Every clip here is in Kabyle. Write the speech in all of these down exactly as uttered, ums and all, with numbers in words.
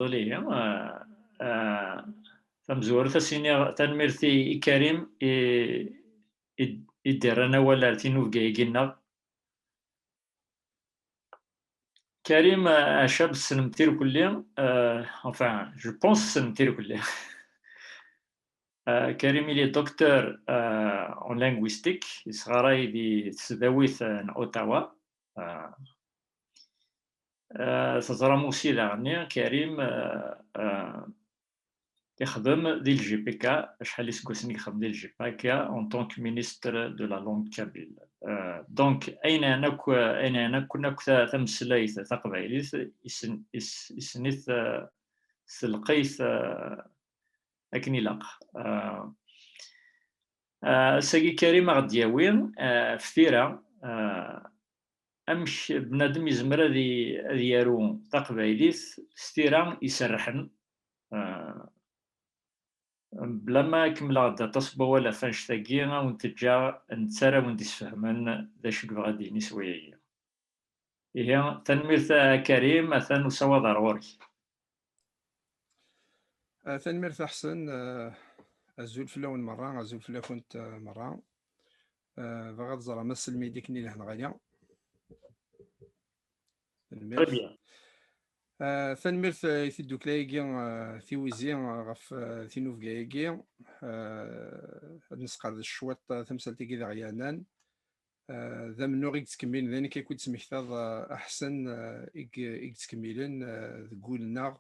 Désolé, ah, ah, tamezwarut, ad s-iniɣ tanemmirt i, i Karim i, i, i d-irran awal ar tinubga-agi-nneɣ. Karim, ah, acab tessnem-t irkelli, ah, enfin, je pense tessnem-t irkelli. Ah, Karim, il est docteur, ah, en linguistique, yesɣaray di tesdawit, ah, n Ottawa. Ah, ah, teẓram aussi daɣenni, Karim, ah, ah, ixdem di L G P K, acḥal iseggasen i ixdem di L G P K en tant que ministre de la langue kabyle. Ah, donc, ayen akk, ayen akk, akk ta-, tameslayt taqbaylit, issen-, is-, issen-it, ah, s lqayt, ah, akken ilaq. Ah, ah, ass-agi Karim a ɣ-d-yawi, ah, f tira, ah, amek bnadem yezmer ad i-, ad yaru taqbaylit s tira iserrḥen, ah, bla ma kemmleɣ-d aṭas n wawal ɣef annect-agi, a wen-t-ǧǧeɣ netta ara wen-d-isfehmen d acu i yebɣa ad d-yini s wayagi. Ihi, tanemmirt a Karim, atan usawaḍ ar ɣur-k. Ah, tanemmirt a Ḥsen, ah, azul fell-awen merra, azul fell-akent, ah, merra. Ah, bɣiɣ ad ẓreɣ ma tselmid akken i lehna ɣaya. Tanemmirt. Très bien. Ah, tanemmirt, ah, i tiddukla-agi, ah, Tiwizi, ah, ɣef, ah, tinubga-agi. Ah, ad nesqerdec cwiṭ, ah, tamsalt-agi d aɣ-yernan. Ah, d amennuɣ i yettkemmilen, d ayen akka i d-tesmektaḍ, ah, a Ḥsen, ah, i y-, i yettkemmilen, ah, deg wul-nneɣ.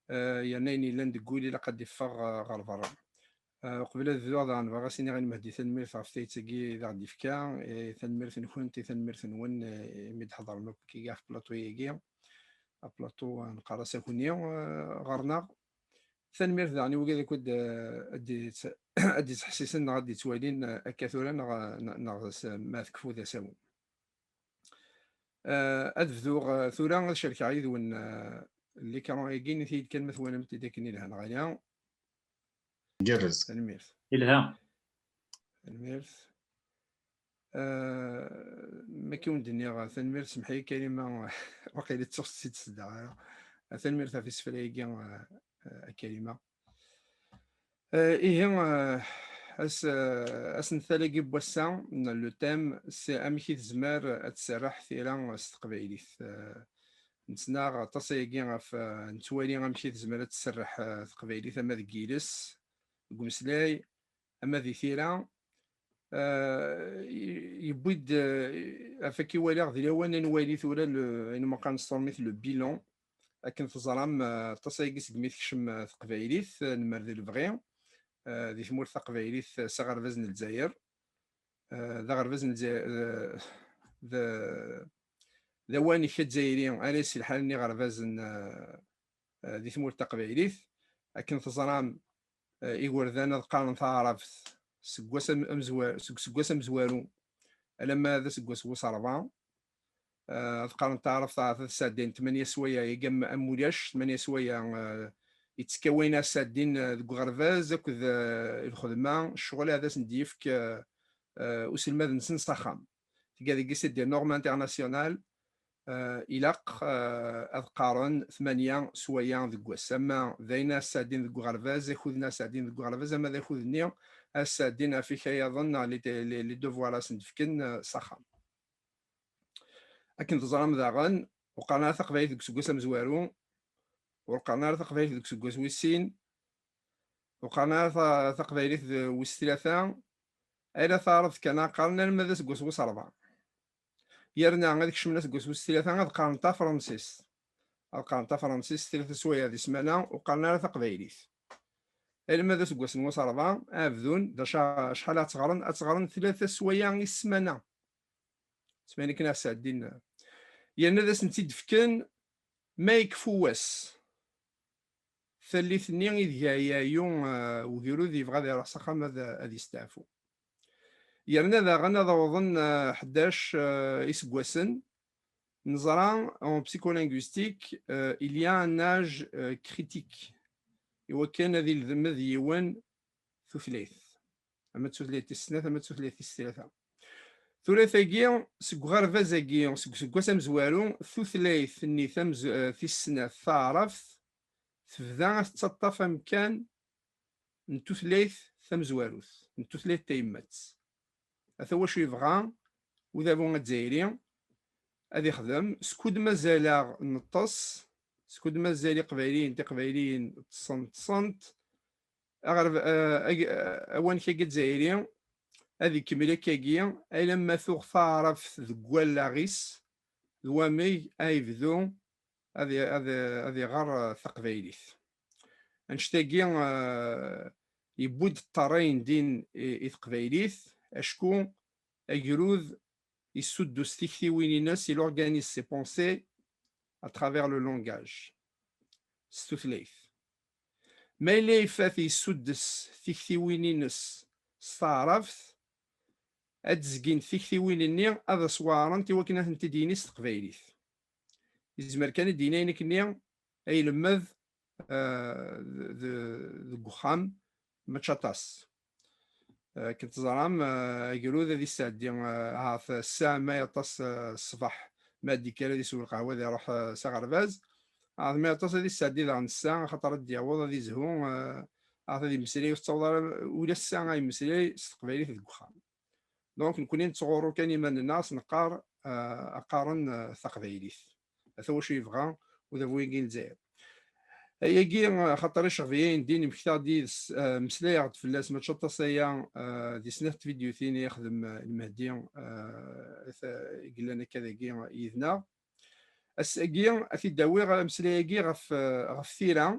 Ah, yerna ayen yellan deg wul ilaq ad d-iffeɣ, ah, ɣer berra. Ah, uqbel ad bduɣ daɣen, bɣiɣ ad s-iniɣ i Lmehdi tanemmirt ɣef tayet-agi i d aɣ-d-ifka, eh, tanemmirt-nkent i tanemmirt-nwen, eh, imi d-tḥeḍrem akk ɣef plateau-agi. Aplaṭu, eh, neqqar-as akuni, eh, ɣer-neɣ. Tanemmirt daɣen i wigad akk ad d-, ad d-, ad d-yettḥessisen neɣ ad d-yettwalin, eh, akka tura neɣ, neɣ s-, ma tekfu d asawen. Eh, ad bduɣ, eh, tura ad cerkeɣ yid-wen, eh, l'écran-agi, init-iyi-d kan ma twalam-t-id akken ilha neɣ ala. Gerrez. Tanemmirt. Ilha. Tanemmirt. Eh, ma akka wen-d-nniɣ, tanemmirt, semmeḥ-iyi Karima, waqila ttuɣ tt-id-sseddaɣ ara. Tanemmirt ɣef isefra-agi, eh, eh, a Karima. Eh, ihi, eh, as-, eh, asental-agi n wass-a, le thème, c'est amek i tezmer ad tserreḥ tira s teqbaylit. Eh, nettnaɣ aṭas ayagi ɣef, eh, nettwali amek i tezmer ad tserreḥ, eh, teqbaylit ama deg yiles, deg umeslay, ama di tira. Eh, y-, yewwi-d, eh, ɣef akka i waliɣ di lawan ad nwali tura le, ayen umi qqaren s tṛumit le bilan. Akken teẓram, eh, aṭas ayagi segmi tekcem, eh, teqbaylit, eh, lemmer d lebɣi, eh, di tmurt taqbaylit, eh, s aɣerbaz n Lezzayer. Eh, d aɣerbaz n Lezzayer, eh, d, d awanek azzayri ara yesselḥalen iɣerbazen, eh, eh, di tmurt taqbaylit. Akken teẓram, eh, igerdan ad qqaren taɛrabt seg wass am-, amezwar-, seg useggas amezwaru alamma d aseggas wis ṛebɛa. Eh, ad qqaren taɛrabt, ad sɛeddayen tmanya sswayeɛ, yagi am, am ulac, tmanya sswayeɛ, eh, yettekka wayen ara sɛeddin, eh, deg uɣerbaz akked, eh, lxedma, ccɣel ad asen-d-yefk, eh, eh, uselmad-nsen s axxam. Tga deg-s des normes internationales, eh, ilaq, eh, ad qqaren tmanya sswayeɛ deg wass. Ama d ayen ara sɛeddin deg uɣerbaz, akud-nni ara sɛeddin deg uɣerbaz, ama d akud-nni ara sɛeddin ɣef ikayaden neɣ les, les, les devoirs ara sen-d-fken, eh, s axxam. Akken teẓram daɣen, ur qqaren ara taqbaylit deg useggas amezwaru, ur qqaren ara taqbaylit deg useggas wis sin, ur qqaren ara ta-, taqbaylit d-, wis tlata, ala taɛrabt kan ara qqaren arma d aseggas wis ṛebɛa. Yerna ad kecmen aseggas wis tlata, ad qqaren tafransist. Ad qqaren tafransist tlata sswayeɛ di ssmana, ur qqaren ara taqbaylit. Alma d aseggas n wis ṛebɛa, ad bdun, d acu, acḥal ad tt-ɣren? Ad tt-ɣren tlata sswayeɛ i ssmana. Ssmana akken ad sɛeddin. Yerna ad asen-tt-id-fken ma yekfu wass. Tallit-nni ideg yeɛya, eh, ugrud, yebɣa ad iruḥ s axxam ad, ad yesteɛfu. Yerna daɣen ad awḍen, eh, ḥdac, eh, iseggasen. Neẓra, en psycholinguistique, eh, il y a un âge, eh, critique. Iwakken ad ilmed yiwen tutlayt. Ama d tutlayt tis snat, ama d tutlayt tis tlata. Tura tagi, seg uɣerbaz-agi, seg useggas amezwaru, tutlayt-nni tamez-, eh, tis snat, taɛrabt, tebda ad tettaṭṭaf amkan n tutlayt tamezwarut, n tutlayt tayemmat. Ata wacu yebɣa udabu azzayri ad ixdem, skud mazal-aɣ neṭṭes, skud mazal iqbayliyen tiqbayliyin ṭṭsent, ṭṭsent, aɣerb-, eh, ag-, eh, awanek-agi azzayri ad ikemmel akkagi, alamma tuɣ taɛrabt deg wallaɣ-is, d wamek ay yebdu ad i-, ad i-, ad iɣer, eh, taqbaylit. Annect-agi, eh, yewwi-d ṭṭerray n din i, i teqbaylit, acku agrud yessuddes tiktiwin-ines, il organise ses pensées à travers le langage, s tutlayt. Ma yella ifat yessuddes tiktiwin-ines s taɛrabt, ad d-zgint tiktiwin-nni ad as-weɛrent i wakken ad tent-id-yini s teqbaylit. Yezmer kan ad d-yini ayen akkenni ay ilemmed, eh, d-, d-, deg uxxam, mačči aṭas. Eh, akken teẓram, eh, agrud ad yesɛeddi, eh, ahat ssaɛa ma aṭas, eh, ṣṣbeḥ, ma ad d-yekker ad isew lqahwa ad iruḥ, eh, s aɣerbaz. Ahat ma aṭas ad yesɛeddi daɣen ssaɛa, axaṭer ad d-yaweḍ ad izhu, eh, ahat ad yemmeslay ur tettaweḍ ara, ula ssaɛa ad yemmeslay s teqbaylit deg uxxam. Donc, nekkni nettɣurru kan iman-nneɣ, s neqqar, eh, qqaren, eh, taqbaylit. Ata wacu yebɣa udabu-agi n Lezzayer. Ayagi, eh, xaṭer icɣeb-iyi din, mmektaɣ-d yid-s, eh, mmeslayeɣ-d fell-as, mačči aṭas aya, eh, di snat tvidyutin i yexdem, eh, Lmehdi, eh, ta-, i yellan akka dagi yid-neɣ. Ass-agi, ad t-id-awiɣ ameslay-agi ɣef, eh, ɣef tira,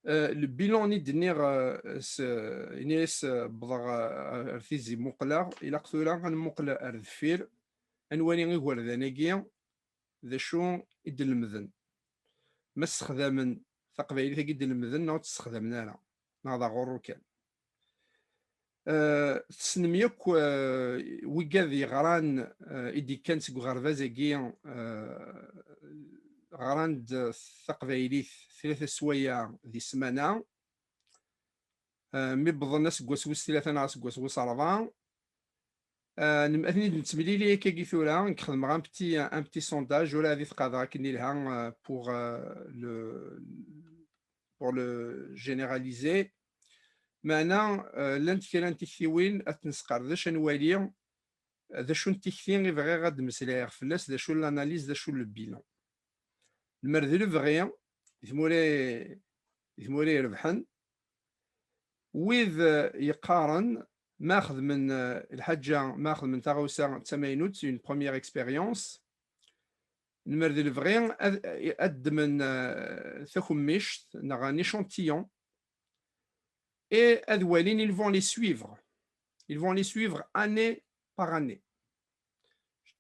eh, le bilan i d-nniɣ, eh, s, ini-as, eh, wwḍeɣ, eh, ar tizi muqleɣ, ilaq tura ad nmuqel ar deffir, ad nwali igerdan-agi d acu i d-lemden. Ma ssexdamen taqbaylit-agi i d-lemden neɣ ur tt-ssexdamen ara, neɣ d aɣurru kan. Eh, tessnem yakk, eh, wigad yeɣran, eh, i d-ikkan seg uɣerbaz-agi, eh, ɣran-d taqbaylit tlata sswayeɛ di ssmana, eh, mi wwḍen aseggas wis tlata neɣ aseggas wis ṛebɛa. Eh, nem-, ad ten-id-nettemlili akkagi tura, nekk xedmeɣ un petit, un petit sondage, ur ɛad i t-qadeɣ akken ilha, eh, pour, eh, le, pour le généraliser. Meɛna, eh, llant kra n tiktiwin ad t-nesqerdec, ad nwali d acu n tikti i bɣiɣ ad d-meslayeɣ fell-as, d acu n l'analyse, d acu n le bilan. Lemmer d lebɣi, i tmura, i tmura irebḥen, wid, eh, yeqqaren ma xedmen, eh, lḥaǧa, ma xedmen taɣawsa d tamaynut, une première expérience, lemmer d lebɣi ad, ad ddmen, eh, takemmict neɣ un échantillon, et ad walin, ils vont les suivre. Ils vont les suivre année par année.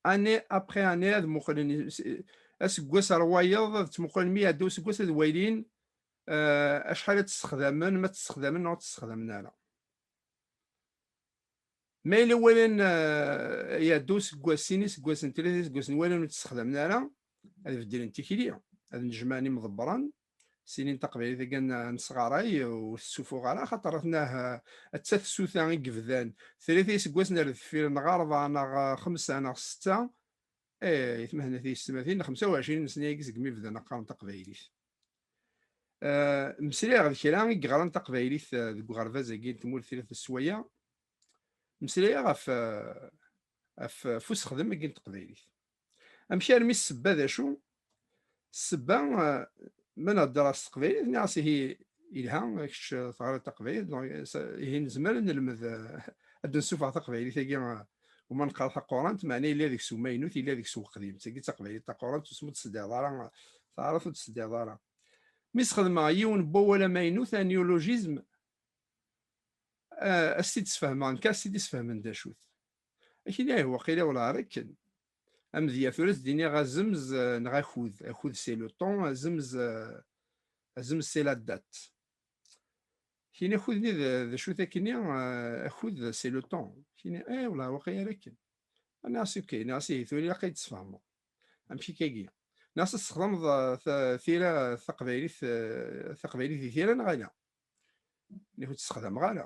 Année après année, ad muqlen, aseggas ar wayeḍ, ad ttmuqulen mi iɛedda useggas, ad walin, eh, acḥal ad tt-ssexdamen, ma tt-ssexdamen neɣ ur tt-ssexdamen ara. Ma yella walan, eh, iɛedda useggas, sin iseggasen, tlata iseggasen, walan ur tt-ssexdamen ara, ad beddlen tikli, ad nejmaɛen imḍebbren, sinin taqbaylit-agi n-, nesɣaray, ur tessufuɣ ara, axaṭer atnah, eh, atta tsuta i yebdan tlata iseggasen ar deffir, neɣ rebɛa, neɣ xemsa, neɣ setta, eh, i tmehna tiyessetmatin, xemsa u ɛecrin sna-agi segmi bdan qqaren taqbaylit. Eh, mmeslayeɣ d kra i yeɣran taqbaylit, eh, deg uɣerbaz-agi n tmurt tlata sswayeɛ. Mmeslayeɣ ɣef, eh, ɣef, ɣef usexdem-agi n teqbaylit. Amek armi ssebba d acu? Ssebba, eh, ma nhedder s teqbaylit, nniɣ-as ihi yelha, kečč teɣriḍ taqbaylit, donc, sa-, ihi nezmer ad nelmed, eh, ad d-nessufeɣ taqbaylit-agi, eh, uma neqqar taqurant, meɛna yella deg-s umaynut, yella deg-s uqdim. Tagi d taqbaylit taqurant, ur tesseddiɛeḍ ara, taɛrabt ur tesseddiɛeḍ ara. Mi sxedmeɣ yiwen n wawal amaynut, un néologisme, eh, ad s-t-id-sfehmeɣ, nekk ad s-t-id-isfehmen d acu-t. Akini, ih, waqila wala ara akken. Amedya tura ad s-d-iniɣ azemz, eh, neɣ akud. Akud, c'est le temps, azemz, eh, azemz, c'est la date. Kini akud-nni d, d acu-t akkenni, eh, akud, c'est le temps. Kini, eh, wala waqila ara akken. Nniɣ-as, ok, nniɣ-as, ihi tura ilaq ad yi-d-tesfehmeḍ. Amek ikkagi? Nniɣ-as, ad tessexdameḍ, eh, ta-, tira taqbaylit, eh, taqbaylit di tira neɣ ala? Nekk ur tt-ssexdameɣ ara.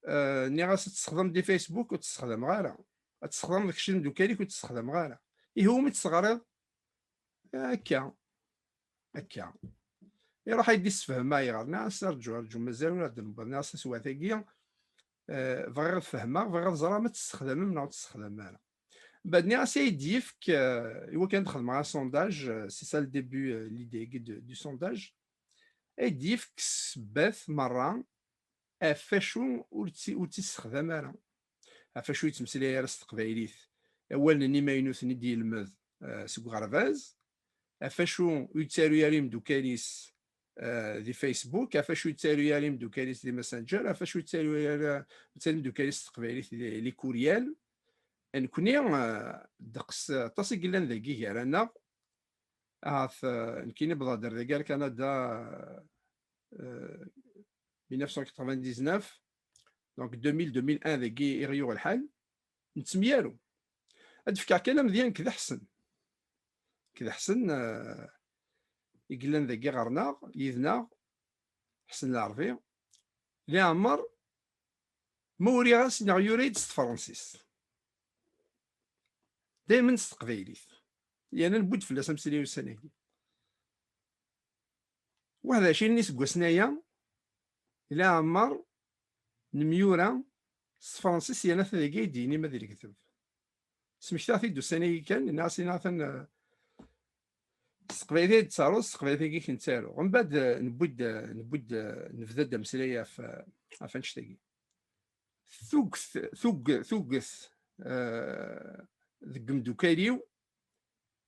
Eh, nniɣ-as, ad tessexdameḍ di Facebook, ur tt-ssexdameɣ ara. Ad tessexdameḍ kečč d imdukal-ik, ur tt-ssexdameɣ ara. Ihi umi tt-teɣriḍ? Akka. akka. Iruḥ ad yi-d-issefhem ayɣer. Nniɣ-as: "Rǧu, rǧu, mazal ur d-newweḍ." Nniɣ-as: "Taswiɛt-agi, eh, bɣiɣ ad fehmeɣ, bɣiɣ ad ẓreɣ ma tessexdamem neɣ ur tessexdamem ara." Mbeɛd nniɣ-as ad yi-d-yefk, eh, iwakken ad xedmeɣ un sondage, eh, c'est ça le début, eh, l'idée de, du sondage. Ad yi-d-yefk ssebbat merra ɣef wacu ur tt-, ur tt-issexdam ara, ɣef wacu ur yettmeslay ara s teqbaylit, awalen imaynuten i d-yelmed, eh, seg uɣerbaz, ɣef wacu ur yettaru ara imeddukal-is, eh, di Facebook, ɣef wacu ur yettaru ara imeddukal-is di Messenger, ɣef wacu ur yettaru ara, ur yettaru imeddukal-is s teqbaylit di, les courriels. Nekni, eh, ddeqs aṭas i yellan dagi gar-aneɣ, ahat, eh, nekkini bḍader dagi ar Kanada, eh, mille neuf cent quatre-vingt-dix-neuf, donc deux mille, deux mille un dagi i ɣ-yuɣ lḥal, nettemyaru. Ad d-fkeɣ kan amedya nekk d Ḥsen. Nekk d Ḥsen, eh, i yellan dagi ɣer-neɣ, yid-neɣ, Ḥsen Lɛerbi. Leɛmer ma uriɣ-as neɣ yura-yi-d s tefransist. Daymen s teqbaylit. Yerna newwi-d fell-as ameslay ussan-agi. Waḥed ɛecrin iseggasen aya, leɛmer nemyura s tefransist, yerna ata dagi ay d-yini ma di lekteb. Smektaɣ-t-id ussan-agi kan, nniɣ-as, nniɣ-as atan, eh, s teqbaylit ay d-ttaruɣ, s teqbaylit-agi i k-nettaruɣ. Mbeɛd, eh, newwi-d, eh, newwi-d, eh, nebda-d ameslay ɣef, eh, ɣef annect-agi. Tuget, tug-, tuget, eh, deg umdukal-iw,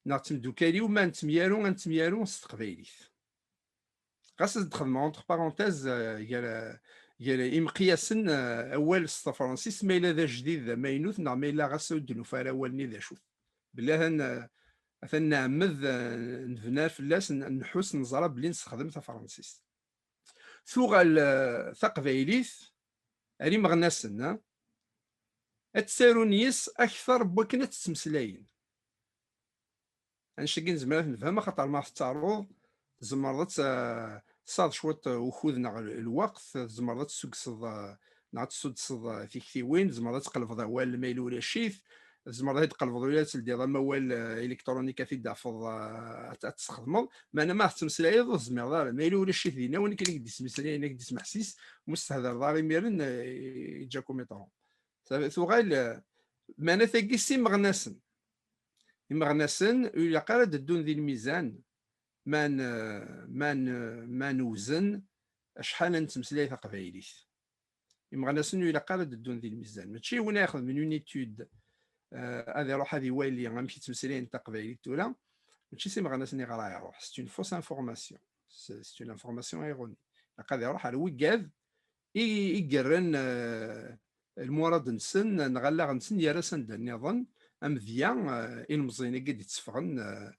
neɣ d temdukal-iw, ma nettemyaru, ad nettemyaru s teqbaylit. Ɣas ad d-xedmeɣ entre parenthèses, eh, gar, gar imqiyasen, eh, awal s tefransist, ma yella d ajdid d amaynut, neɣ ma yella ɣas ur d-nufi ara awal-nni d acu-t. Belli atan, eh, atan nɛemmed, eh, nebna fell-as, n-, nḥus, neẓra belli nessexdem tafransist. Tuɣal, eh, taqbaylit ar imeɣnasen, eh, ad ttarun yes akter n wakken ad tt-ttmeslayen. Annect-agi nezmer ad t-nefhem, axaṭer ma tettaruḍ, tzemreḍ ad tt-, tesɛuḍ cwiṭ ukud neɣ l-, lweqt, tzemreḍ ad tessugseḍ, eh, neɣ ad tessudseḍ, eh, tiktiwin, tzemreḍ ad tqelbeḍ awal ma yella ulac-it, tzemreḍ ad tqelbeḍ ula ad teldiḍ amawal, eh, électronique ad t-id-tafeḍ, eh, ad t-, ad t-tessexdmeḍ. Meɛna ma tettmeslayeḍ ur tezmireḍ ara, ma yella ulac-it dinna, win akken i k-d-ismeslayen, i k-d-ismeḥsis, ma ur s-thedreḍ ara imiren, eh, yeǧǧa-k umiṭru. Tuɣal, eh, meɛna tagi s imeɣnasen. Imeɣnasen ur ilaq ara ad ddun di lmizan ma n-, ma n-, ma newzen acḥal ad nettmeslay taqbaylit. Imeɣnasen ur ilaq ara ad ddun di lmizan. Mačči win ara ixedmen une étude, eh, ad iruḥ ad iwali amek i ttmeslayen taqbaylit tura, mačči s imeɣnasen i ɣer ara iruḥ. C'est une fausse information. C'est, c'est une information erronée. Ilaq ad iruḥ ar wigad i, i yerran, eh, lmurad-nsen neɣ allaɣ-nsen yerra s anda nniḍen, amedya, eh, ilemẓiyen-agi d-itteffɣen, eh,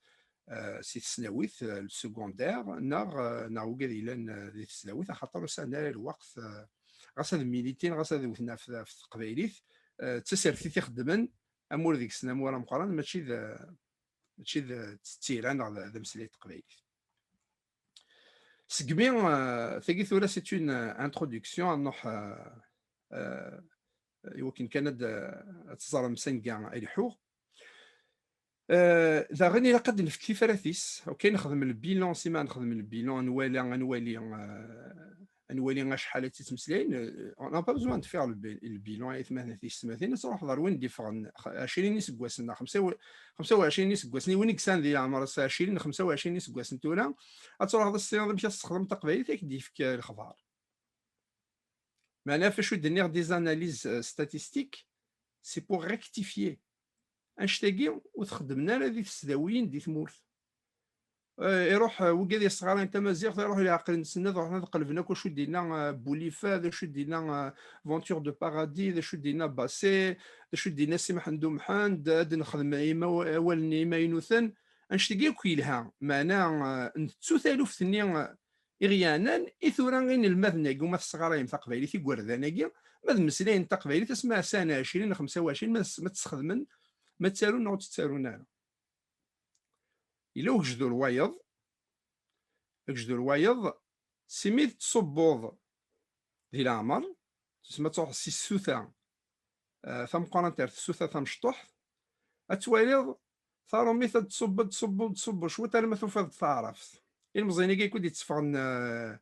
eh, si tesnawit, eh, le secondaire, neɣ, eh, neɣ wigad yellan, eh, di tesdawit, axaṭer ur sɛin ara lweqt, eh, ɣas ad militin, ɣas ad wten ɣef, ɣef teqbaylit, eh, d tasertit i xeddmen, amur deg-sen amur ameqqran, mačči d, mačči d, d tira neɣ d, d ameslay n teqbaylit. Segmi, eh, tagi tura, c'est une, eh, introduction, ad nruḥ, eh, eh, i wakken kan ad, ad teẓrem sanga i leḥḥuɣ. Eh, daɣen ilaq ad nefk tifrat-is. Ok, nexdem le bilan, sima nexdem le bilan, ad nwali, ad nwali, eh, ad nwali acḥal ad tt-ittmeslayen. Eh, on n'a pas besoin de faire le bi-, le bilan, ay atmaten tiyessetmatin, ad truḥeḍ ɣer win d-iffɣen x-, ɛecrin iseggasen, neɣ xemsa u, xemsa u ɛecrin iseggasen, i win i yesɛan di leɛmer-is ɛecrin, xemsa u ɛecrin iseggasen tura, ad truḥeḍ ad s-tiniḍ amek ad tessexdem taqbaylit, ad k-d-yefk, eh, lexbar. Meɛna ɣef acu i d-nniɣ des analyses, euh, statistiques, c'est pour rectifier. Annect-agi ur t-xeddmen ara di tesdawiyin di tmurt. Eh, iruḥ, eh, wigad yesɣarayen tamaziɣt, iruḥ leɛqel-nsen, ad ruḥen ad qelben akk acu d-yenna, eh, Bulifa, d acu d-yenna, eh, Venture de Paradis, d acu d-yenna Basset, d acu d-yenna Si Mḥend Umḥend, ad nexdem ima-, awalen imaynuten. Annect-agi akk yelha, meɛna, eh, nettu taluft-nni, eh, i ɣ-yeɛnan i tura inelmaden-agi, ma tesɣarayem taqbaylit, igerdan-agi, ma d mmeslayen taqbaylit, asmi sɛan ɛecrin, xemsa u ɛecrin, ma s-, ma tt-sxedmen, ma ttarun neɣ ur tt-ttarun ara. Yella ugejdur wayeḍ, agejdur wayeḍ, simi tettṣubbuḍ di leɛmer, tusma ad truḥeḍ si tsuta, eh, tameqqrant ar tsuta tamecṭuḥt, ad twaliḍ tarumit ad tṣubbu, ad tṣubbu, ad tṣubbu cwiṭ arma tufiḍ-d taɛrabt. Ilmeẓyen-agi akk i d-itteffɣen, euh,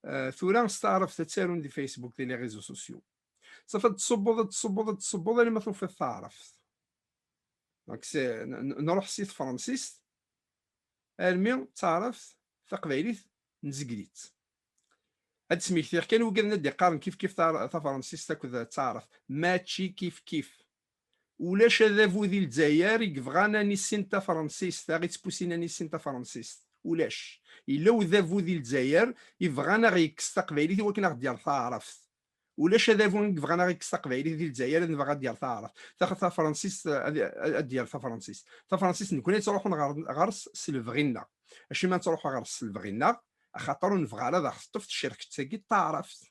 euh, tura s taɛrabt ad ttarun di Facebook, di les réseaux sociaux. Safi ad tṣubbeḍ, ad tṣubbeḍ, ad tṣubbeḍ, alma tufiḍ taɛrabt. Donc, c'est, n-, n-, nruḥ si tefransist, almi d taɛrabt, taqbaylit, nzegl-itt. Ad d-smektiɣ kan wigad ad d-iqqaren kif kif tar-, tafransist akked taɛrabt. Mačči kif kif. Ulac adabu di Lezzayer i yebɣan ad nissin tafransist, aɣ-ittpusin ad nissin tafransist. Ulac. Yella udabu di Lezzayer yebɣan aɣ-yekkes taqbaylit i wakken aɣ-d-yerr taɛrabt. Ulac adabu i yebɣan aɣ-yekkes taqbaylit di Lezzayer ad nebɣa ad d-yerr taɛrabt. Tax-, tafransist ad, ad d-yerr tafransist. Tafransist nekkni ad ttruḥun ɣer, ɣer-s s lebɣi-nneɣ. Acimi ad ttruḥu ɣer-s s lebɣi-nneɣ? Axaṭer ur nebɣi ara ad aɣ-teṭṭef tcerket-agi n taɛrabt.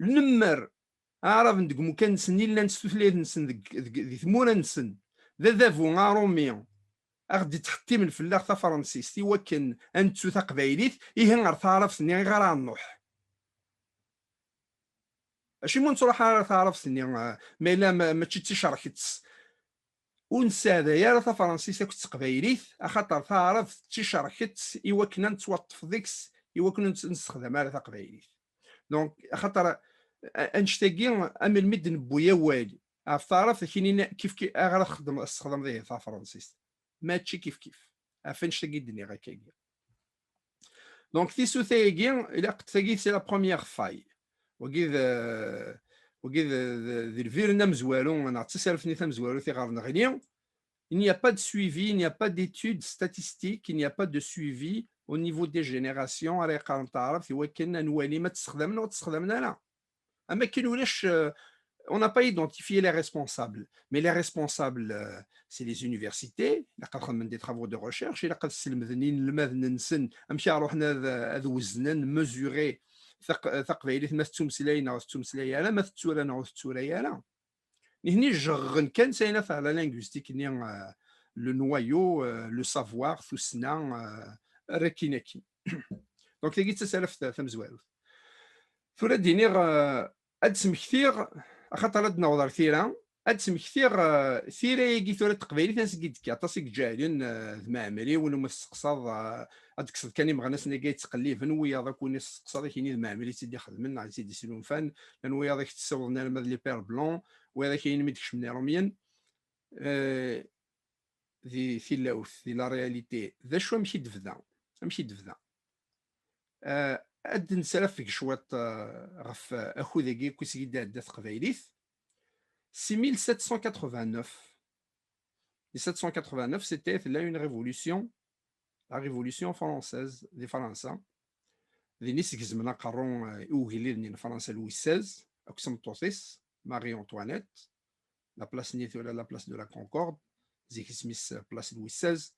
Lemmer Aɛraben deg imukan-nsen i llan s tutlayt-nsen deg, deg, di tmura-nsen, d adabu aṛumi, aɣ-d-ittḥettimen fell-aɣ tafransist i wakken ad nettu taqbaylit, ihi ɣer taɛrabt-nni i ɣer ad nruḥ. Acimi ur nettruḥ ara ɣer taɛrabt-nni, eh, ma yella ma, mačči d ticerket? Ur nesɛeday ara tafransist akked teqbaylit, axaṭer taɛrabt d ticerket i wakken ad nettwaṭṭef deg-s, i wakken ur nessexdam ara taqbaylit. Donc, axaṭer a-, annect-agi, am melmi d-newwi awal ɣef taɛrabt, ad k-inin kif ki-, ayɣer ad txeddem-, ad tessexdmeḍ ihi tafransist. Mačči kif kif. Ɣef annect-agi i d-nniɣ akkagi. Donc, tissuta-agi, ilaq tagi, c'est la première faille. Wagi d, wagi d, d, d lbir-nni amezwaru, neɣ d tasareft-nni tamezwarut i ɣer neɣli. Il n'y a pas de suivi, il n'y a pas d'études statistiques, il n'y a pas de suivi au niveau des générations ara yeqqaren taɛrabt i wakken ad nwali ma tt-sexdamen neɣ ur tt-sexdamen ara. Am akken ulac, euh, on n'a pas identifié les responsables. Mais les responsables, euh, c'est les universités, ilaq ad xedmen des travaux de recherche, ilaq ad slemden inelmaden-nsen amek ara ruḥen ad, ad weznen, mesurer taq-, taqbaylit ma tettmeslay neɣ ur tettmeslay ara, ma tettura neɣ ur tettura ara. Nitni jeɣɣen kan s ayen afeɛ la linguistique-nni, euh, le noyau, euh, le savoir, tussna, euh, ara akin akin. Donc, tagi d tasareft tamezwarut. Tura ad d-iniɣ, euh, ad d-smektiɣ, axaṭer ad d-naweḍ ar tira, ad d-smektiɣ, euh, tira-agi tura n teqbaylit, ansi i d-tekka, aṭas i iǧahlen, euh, d Mɛemmri, win umi testeqsaḍ, euh, ad d-tekkseḍ kan imeɣnasen-agi yettqelliben, wiyaḍ akk win i testeqsaḍ, ad k-yini d Mɛemmri i tt-id-ixedmen, neɣ i tt-id-islunfan, llan wiyaḍ i k-tt-ssiwḍen arma d les pères blancs, wiyaḍ ad k-yinin mi d-kecmen les Romiens. Euh, di tilawt, di la réalité, d acu, amek i d-tebda? Amek i d-tebda? Euh, ad d-nesrafeg cwiṭ, euh, ɣef, euh, akud-agi akk i seg i d-tɛedda teqbaylit. Si mille sept cent quatre-vingt-neuf, mille sept cent quatre-vingt-neuf, c'était, tella une révolution, la révolution française di Fransa. Din i s-gezmen aqerru, euh, i ugellid-nni n Fransa Louis seize, akked tmeṭṭut-is, Marie-Antoinette, la place-nni tura, la place de la Concorde, zik isem-is, euh, place Louis seize.